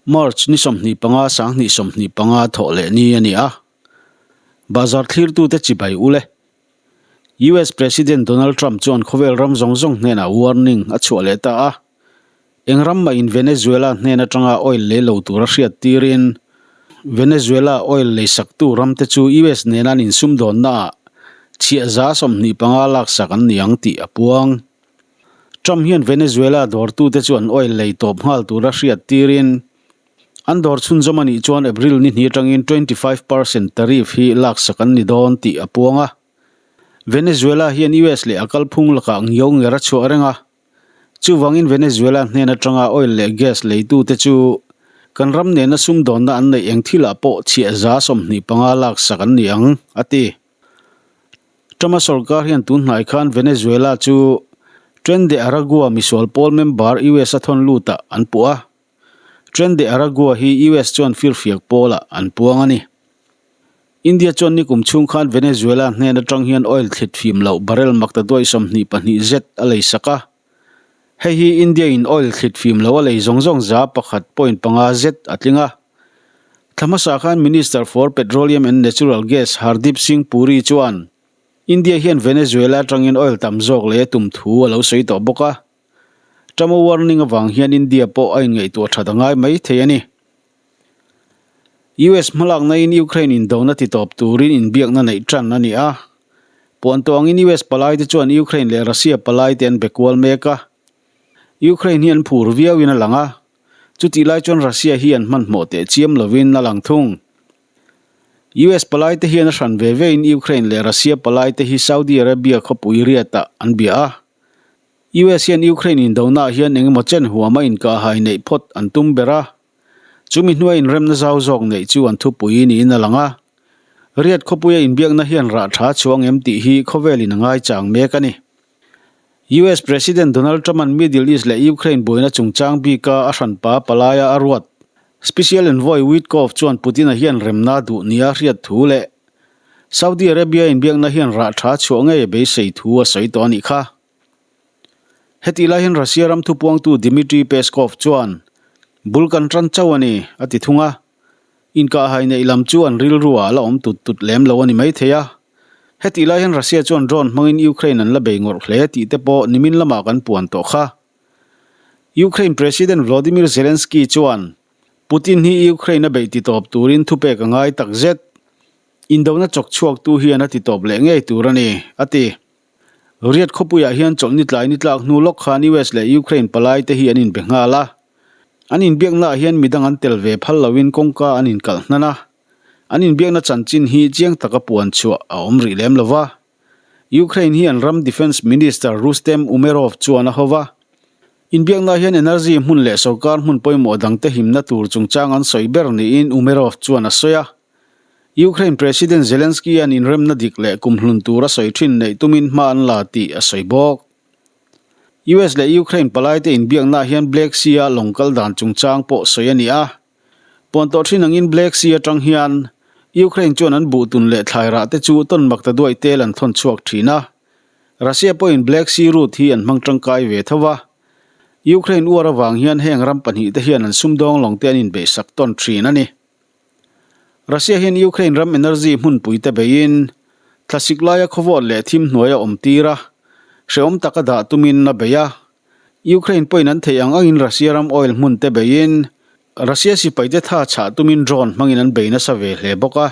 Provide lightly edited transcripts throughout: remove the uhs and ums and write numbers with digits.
March ni 25 2025 thawh leh ni a ni a. Bazar thlirtute chibai u le. US President Donald Trump chuan khawvel ram zawng zawng hnenah warning a chhuah leh ta a. Eng ram mahin Venezuela hnen atanga oil lei lo tura hriat tirin Venezuela oil leisaktu ramte chu US nena an insumdawnnaah chhiah za 25 laksak an ni ang tih a puang. Trump hian Venezuela dawrtute chu an oil lei tawp nghal tura hriat tirin an dawr chhunzawm a nih chuan April ni hnih atangin 25 percent tariff hi laksak an ni dawn tih a puang a. Venezuela hian US leh a kalphung lakah ngiau nger a chhuah reng a. Chuvangin Venezuela hnen atanga oil leh gas leitute chu kan ram nena sumdawnna an neih eng thilah pawh chhiah za 25 laksak an ni ang, a ti. Trump-a sorkar hian tun hnai khan Venezuela chu Tren de Aragua misual pawl member US a thawn lutah an puh a. Tren de Aragua hi US chuan firfiak pawlah an puang a ni. India chuan nikum chhung khan Venezuela hnen atang hian oil thlit fim loh barrel makta duai 22 zet a lei sak a. Hei hi India in oil thlit fim lo a lei zawng zawng za 1.5 zet a tling a. Thla hmasa khan Minister for Petroleum and Natural Gas Hardeep Singh Puri chuan India hian Venezuela atangin oil tam zawk lei a tum thu a lo sawi tawh bawk a. Trump-a warning avang hian India pawh a inngaihtuah that a ngai mai thei a ni. US hmalakna in Ukraine indona titawp turin inbiakna neih tan a ni a. Puan tawngin US palai te chuan Ukraine leh Russia palai te an be kual mek a. Ukraine hi an phur viauin a lang a, chutih lai chuan Russia hi an hmanhmawh teh chiam lovin a lang thung. US palai te hian a hran ve vein Ukraine leh Russia palai te hi Saudi Arabia khawpui Riyadh-ah an bia a. US hian Ukraine indonaah hian engemaw chen huama inkahhai neih phawt an tum ber a. Chumi hnuai inremna zau zawk neih chu an thupui niin a lang a. Riyadh khawpuia inbiakna hian rah tha chhuang em tih hi khawvelin a ngaichang mek a ni. US President Donald Trump-a'n Middle East leh Ukraine buaina chungchang bika a hranpa palaia a ruat Special Envoy Witkoff chuan Putin-a hian remna duh nia hriat thu leh Saudi Arabia inbiakna hian rah tha chhuah ngei a beisei thu a sawi tawh a nih kha. Hetih lai hian Russia ram thupuangtu Dmitry Peskov chuan, Bul kan tan chauh a ni, a ti thung a. Inkahhai neih lam chu an rilruah a la awm tut tut lem lo a ni maithei a. Hetih lai hian Russia chuan drone hmangin Ukraine an la bei ngawrh hle tih te pawh nimin lamah kan puan tawh kha. Ukraine President Volodymyr Zelensky chuan, Putin hi Ukraine a beih titawp turin thupek a ngai takzet. Indona chawk chhuaktu hian a titawp leh ngei tur a ni, a ti. Riyadh khawpuiah hian chawlhni tlai ni tlak hnu lawk khan US leh Ukraine palai te hi an inbe nghal a. An inbiaknaah hian midang an tel ve phal loin kawngka an inkalh hnan a. An inbiakna chanchin hi chiang taka puan chhuah a awm rih lem lo va. Ukraine hi an ram Defence Minister Rustem Umerov chuan a ho va. Inbiaknaah hian energy hmun leh sorkar hmun pawimawh dangte himna tur chungchang an sawi ber niin Umerov chuan a sawi a. Ukraine President Zelensky-a'n inremna dik leh kumhlun tur a sawi thin neih tumin hma an la tih a sawi bawk. US leh Ukraine palaite inbiaknaah hian Black Sea-a lawng kal dan chungchang pawh sawi a ni a. Puan tawh thin angin Black Sea atang hian Ukraine chuan an buhtun leh thlai rah te chu tawn mak ta duai tel an thawn chhuak thin a. Russia pawhin Black Sea route hi an hmang tangkai ve tho va. Ukraine uar avang hian heng ram pahnih te hian an sumdawng lawng te an inbeihsak tawn thin a ni. Russia hian Ukraine ram energy hmunpui te beiin thlasik laia khawvawt leh thim hnuai a awm tir a, hrehawm taka dah tumin a bei a. Ukraine pawhin an theih ang angin Russia ram oil hmun te beiin Russia sipai te tha chhah tumin drone hmangin an bei nasa ve hle bawk a.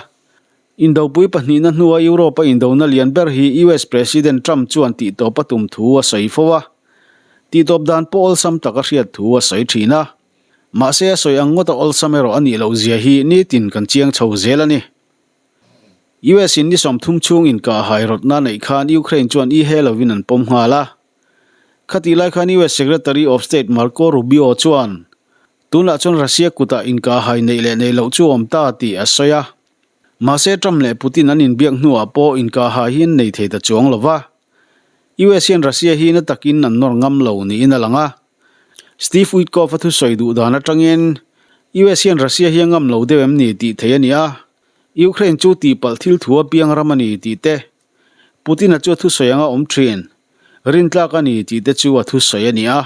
Indopui pahnihna hnua Europe-a indona lian ber hi US President Trump chuan tihtawp a tum thu a sawi fo a. Tihtawp dan pawh awlsam taka hriat thu a sawi thin a. Mahse a sawi ang ngawt a awlsam erawh a nih loh zia hi nitin kan chiang chho zel a ni. US in ni 30 chhung inkah hai rawtna neih khan Ukraine chuan i he lovin an pawm nghal a. Khatih lai khan US Secretary of State Marco Rubio chuan tunah chuan Russia kutah inkah hai neih leh neih loh chu a awm ta tih a sawi a. Mahse Trump leh Putin an inbiak hnuah pawh inkah hai hi an nei thei ta chuang lo va. US hian Russia hi na takin an nawr ngam lo niin a lang a. Steve Witkoff-a thusawi duh dan atangin US hian Russia hi a ngam lo deuh em ni tih thei a ni a, Ukraine chu tihpalh thil thu a piang ram a ni tih te, Putin-a chu a thusawi anga awm thin, rintlak a ni tih te chu a thusawi a ni a.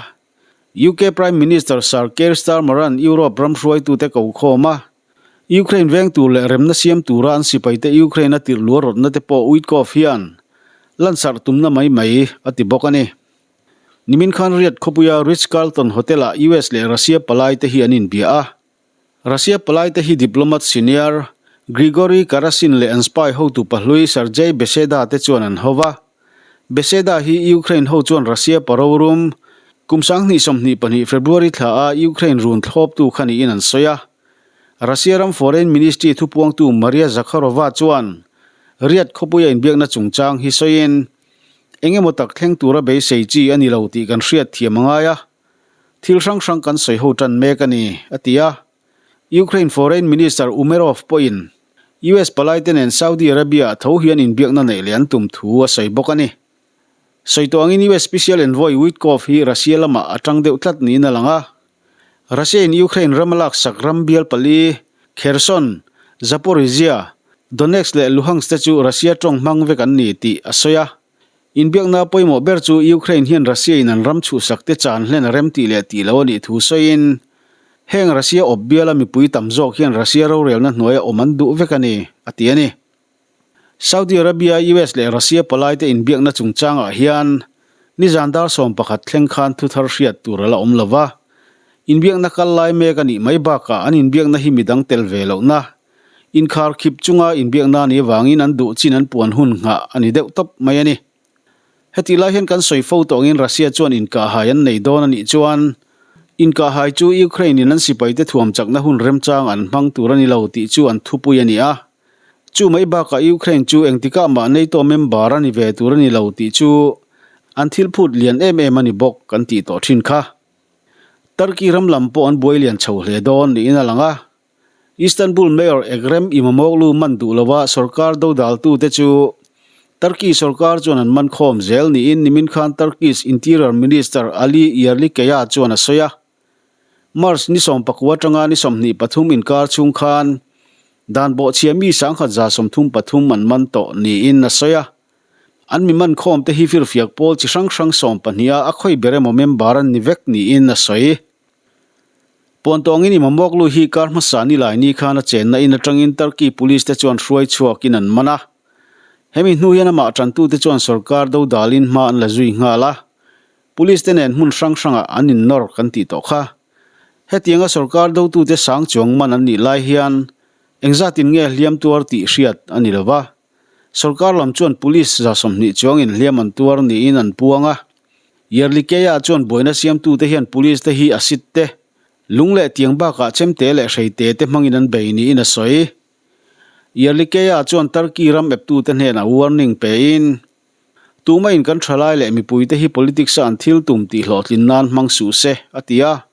UK Prime Minister Sir Keir Starmer-a'n Europe ram hruaitute ko khawm a, Ukraine veng tur leh remna siam tura an sipaite Ukraine a tirh luah rawtna te pawh Witkoff hian lansarh tumna mai mai a ti bawk a ni. Nimin khan Riyadh khawpuia Ritz-Carlton Hotel-ah US leh Russia palaite hi an inbia a. Russia palaite hi diplomat senior Grigory Karasin leh an spy hotu pahlui Sergei Beseda te chuan an ho va. Beseda hi Ukraine ho chuan Russia parorum kum 2022 February thla a Ukraine run thlawptu kha niin an sawi a. Russia ram Foreign Ministry thupuangtu Maria Zakharova chuan Riyadh khawpuia inbiakna chungchang hi sawiin, Eng emaw tak thleng tura beisei chi a ni lo tih kan hriat thiam a ngai a, thil hrang hrang kan sawi ho tan mek a ni, a ti a. Ukraine Foreign Minister Umerov pawhin US palaite nen Saudi Arabia-ah tho hian inbiakna neih leh an tum thu a sawi bawk a ni. Sawi tawh angin US Special Envoy Witkoff hi Russia lamah a tang deuh tlat niin a lang a. Russia-in Ukraine ram a laksak ram bial pali, Kherson, Zaporizhzhia, Donetsk leh Luhansk te chu Russia tawng hmang vek an ni tih a sawi a. Inbiakna pawimawh ber chu Ukraine hian Russia-in an ram chhuhsak te chan hlen a rem tih leh tih lo a nih thu sawiin, heng Russia awp biala mipui tam zawk hian Russia rorelna hnuaia awm an duh vek a ni, a ti a ni. Saudi Arabia, US leh Russia palaite inbiakna chungchangah hian nizan dar 11 thleng khan thu thar hriat tur a la awm lo va. Inbiakna kal lai mek a nih mai bakah an inbiakna hi midang tel ve lohna, inkhar khip chunga inbiakna ni avangin an duh chin an puan hun nghah a ni deuh tawp mai a ni. Hetih lai hian kan sawi fo tawh angin Russia chuan inkahhai an nei dawn a nih chuan inkahhai chu Ukraine-in an sipaite thuam chakna hun remchang an hmang tur a ni lo tih chu an thupui a ni a. Chu mai bakah Ukraine chu engtikah mah NATO member a ni ve tur a ni lo tih chu an thil phut lian em em a ni bawk kan tih tawh thin kha. Turkey ram lam pawh an buai lian chho hle dawn niin a lang a. Istanbul Mayor Ekrem Imamoglu man duh lova sorkar dodaltute chu Turkey sorkar chuan an man khawm zel niin nimin khan Turkey's Interior Minister Ali Yerlikaya chuan a sawi a. March ni 19 atanga ni 23 inkar chhung khan dan bawhchhia mi 1133 an man tawh niin a sawi a. An mi man khawm te hi firfiak pawl chi hrang hrang 12 a a khawi ber emaw member an ni vek niin a sawi. Puantawngin Imamoglu hi kar hmasa ni lai ni khan a chenna in atangin Turkey police te chuan hruai chhuakin an man a. Hemi hnu hian amah tantute chuan sorkar dodalin hma an la zui nghal a. Police te nen hmun hrang hrangah an innawr kan tih tawh kha. Hetianga sorkar dotute sang chuang man an nih lai hian engzatin nge hliam tuar tih hriat a ni lo va. Sorkar lam chuan police 20 chuangin hliam an tuar niin an puang a. Yerlikaya chuan buaina siamtute hian police te hi acid te, lung leh tiang bakah chemte leh hreite te hmangin an bei niin a sawi. Yerlikaya chuan Turkey ram eptute hnenah warning pein, Tumahin kan thalai leh mipuite hi politics-a an thil tum tih hlawhtlin nan hmang suh se, a ti a.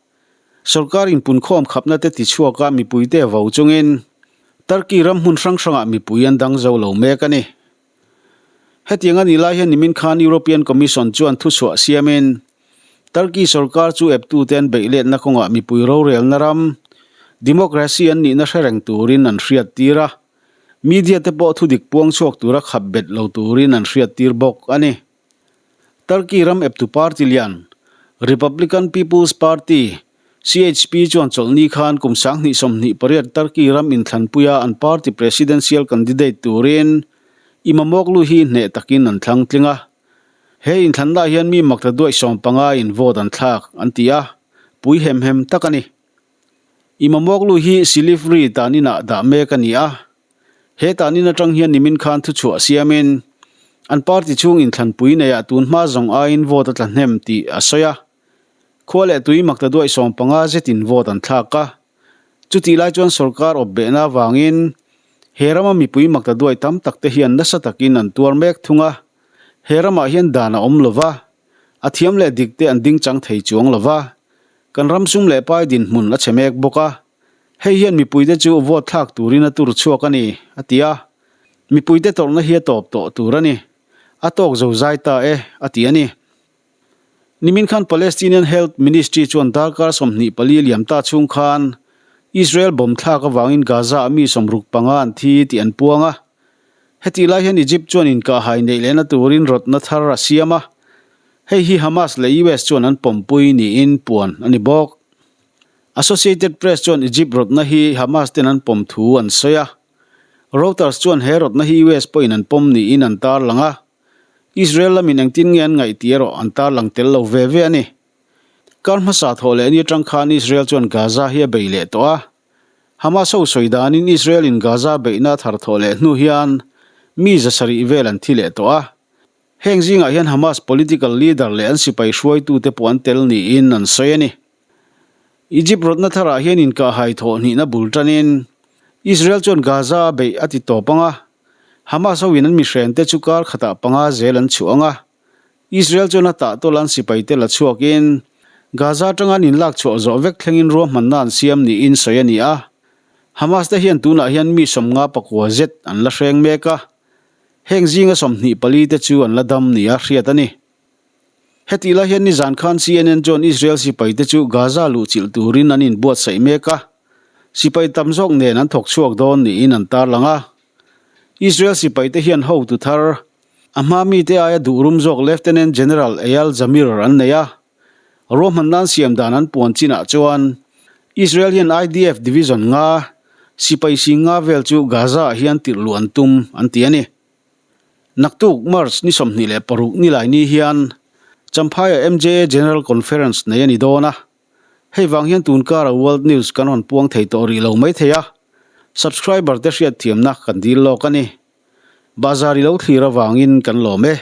Sorkar inpunkhawm khapna te tichhuaka mipuite vo chungin Turkey ram hmun hrang hrangah mipui an dang zo lo mek a ni. Hetiang a nih lai hian nimin khan European Commission chuan thuchhuah siamin Turkey sorkar chu eptute an beih letna kawngah mipui rorelna ram democracy an nihna hre reng turin an hriattir a, media te pawh thudik puang chhuak tura khap bet lo turin an hriattir bawk a ni. Turkey ram eptu party lian Republican People's Party, CHP, chuan chawlhni khan kum 2028 Turkey ram inthlanpuia an party presidential candidate turin Imamoglu hi hneh takin an thlang tling a. He inthlanna hian mi makta duaih 15 in vote an thlak an ti a, pui hem hem tak a ni. Imamoglu hi Silivri taninah dah mek a ni a. He tanin atang hian nimin khan thuchhuah siamin an party chhung inthlanpui neiah tun hma zawng aiin vote a tla hnem tih a sawi a. Khua leh tui makta duaih 15 zetin vote an thlak a. Chutih lai chuan sorkar awp behna avangin he rama mipui makta duaih tam tak te hian nasa takin an tuar mek thung a. He ramah hian dan a awm lova, a thiam leh dik te an ding chang thei chuang lova. Kan ram sum leh pai dinhmun a chhe mek bawk a. Hei hian mipuite chu vote thlak turin a tur chhuak a ni, a ti a. Mipuite tawrhna hi a tawp tawh tur a ni. A tawk zo zai ta e, a ti a ni. Nimin khan Palestinian Health Ministry chuan darkar 24 liam ta chhung khan Israel bomb thlak avangin Gaza-ah mi 65 an thi tih an puang a. Hetih lai hian Egypt chuan inkahhai neih lehna turin rawtna thar a siam a. Hei hi Hamas leh US chuan an pawmpui niin puan a ni bawk. Associated Press chuan Egypt rawtna hi Hamas ten an pawm thu an sawi a. Reuters chuan he rawtna hi US pawhin an pawm niin an tarlang a. Israel lamin engtin nge an ngaih tih erawh an tarlang tel lo ve ve a ni. Kar hmasa thawh leh ni atang khan Israel chuan Gaza hi a bei leh tawh a. Hamas ho sawi danin Israel in Gaza beihna a thar thawh leh hnu hian mi 700 vel an thi leh tawh a. Heng zingah hian Hamas political leader leh an sipai hruaitute pawh an tel niin an sawi a ni. Egypt rawtna tharah hian inkahhai thawh hnihna bul tanin Israel chuan Gaza a beih a ti tawp ang a, Hamas hoin an mihrente chu kar khatah panga zel an chhuah ang a. Israel chuan a tah tawlh an sipaite la chhuakin Gaza atanga an inlak chhuah zawh vek thlengin ruahmanna an siam niin sawi a ni a. Hamas te hian tunah hian mi 50 pakua zet an la hreng mek a, heng zinga 24 te chu an la dam nia hriat a ni. Hetih lai hian nizan khan CNN chuan Israel sipaite chu Gaza luhchilh turin an inbuatsaih mek a, sipai tam zawk nen an thawk chhuak dawn niin an tarlang a. Israel sipaite hian hotu thar, a hma mite aia duh rum zawk Lieutenant General Eyal Zamir an nei a. Ruahman nan siam dan an puan chinah chuan Israel hian IDF division nga, sipai sing nga vel chu Gaza-ah hian tirh luh an tum an ti a ni. Naktuk March ni 26 nilai ni hian Champhaiah MJA General Conference nei a ni dawn a. Hei vang hian tun kara World News kan rawn puang thei tawh rih lo mai thei a, subscriber te hriatthiamna kan dil lawk a ni. Bazar i lo thlir avangin kan lawm e.